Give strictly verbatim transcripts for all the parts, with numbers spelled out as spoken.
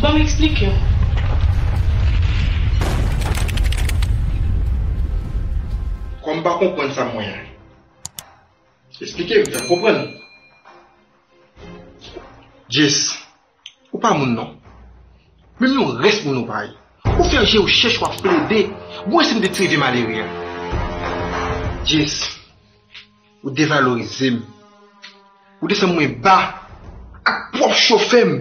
Ban m eksplike w. Kòm m pa konprann sa m wè a. Eksplike m, fè m konprann. Jess, ou pa moun non. Menm yon rès moun ou pa ye. Ou fè je w chèch, w ap plede. Bon, si m te ti rive malere a. Jess, ou devalorize m. Ou desann mwen ba ak pwòp chofè m.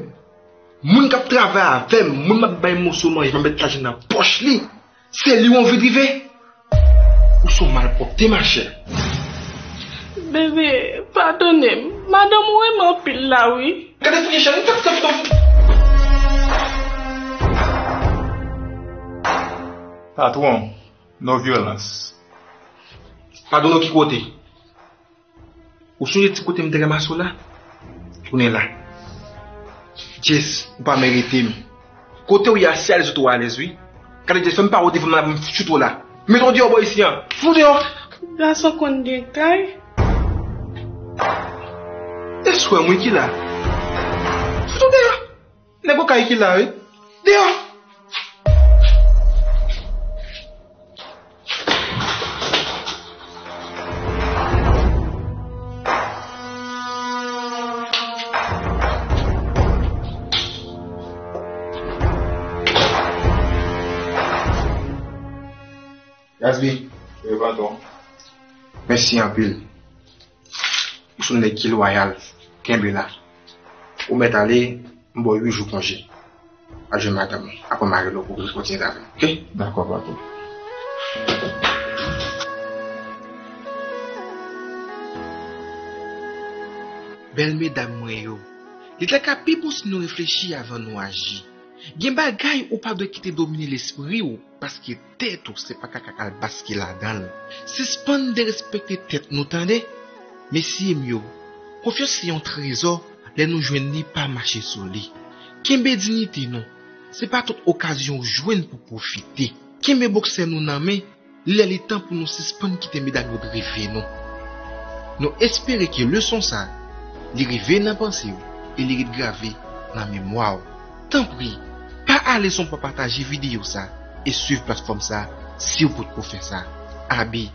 Moun k ap travay avè m, moun m ap bay moso manje, m ap met lajan nan pòch li. Se li w anvi drive? Ou se yon malpwòpte, machè. Bebe, padone m. Madanm ou renmen anpil la, wi. Gade figi chan, li tap tap tap. Patwon, non vyolans. Padone w ki kote? Ou sonje ti kote m te ranmase w la? Tounen la. Jess, ou pa merite m. Kote w ye a, se alèz ou tou alèz, wi. Gade Jess, fè m pa wote, fè m la, m fout ou la. Mete w deyò bò isi an. Fout ou deyò. Gason konn gen kay. E swè mwen ki la. Fout ou deyò. Nèg ou kay ki la, wi. Deyò. Gatsby. Wi, patwon. Mèsi anpil. Ou se yon nèg ki lwayal. Kenbe la. Ou mèt ale, m ba w uit jou konje. Al jwenn madanm ou. Apre m a rele w pou w kontinye travay. Oke? Dakò, patwon. Bèl medam mwen yo, li ta ka pi bon si nou reflechi avan nou aji. Gen bagay ou pa dwe kite domine lespri w, paske tèt ou se pa kaka k al baske ladan l. Sispann derespekte tèt nou, tande? Mesye m yo, konfyans se yon trezò, lè nou jwenn li, pa mache sou li. Kenbe diyite nou. Se pa tout okazyon ou jwenn pou pwofite. Kenbe boksè nou nan men, li lè li tan pou nou sispann kite medam yo drive nou. Nou espere ke leson sa, li rive nan panse w e li ret grave nan memwa w. Tanpri, pa ale san w pa pataje videyo sa e swiv platfòm sa si w potko fè sa. Abi,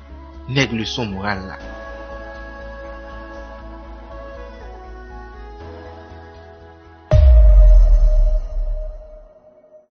nèg leson moral la.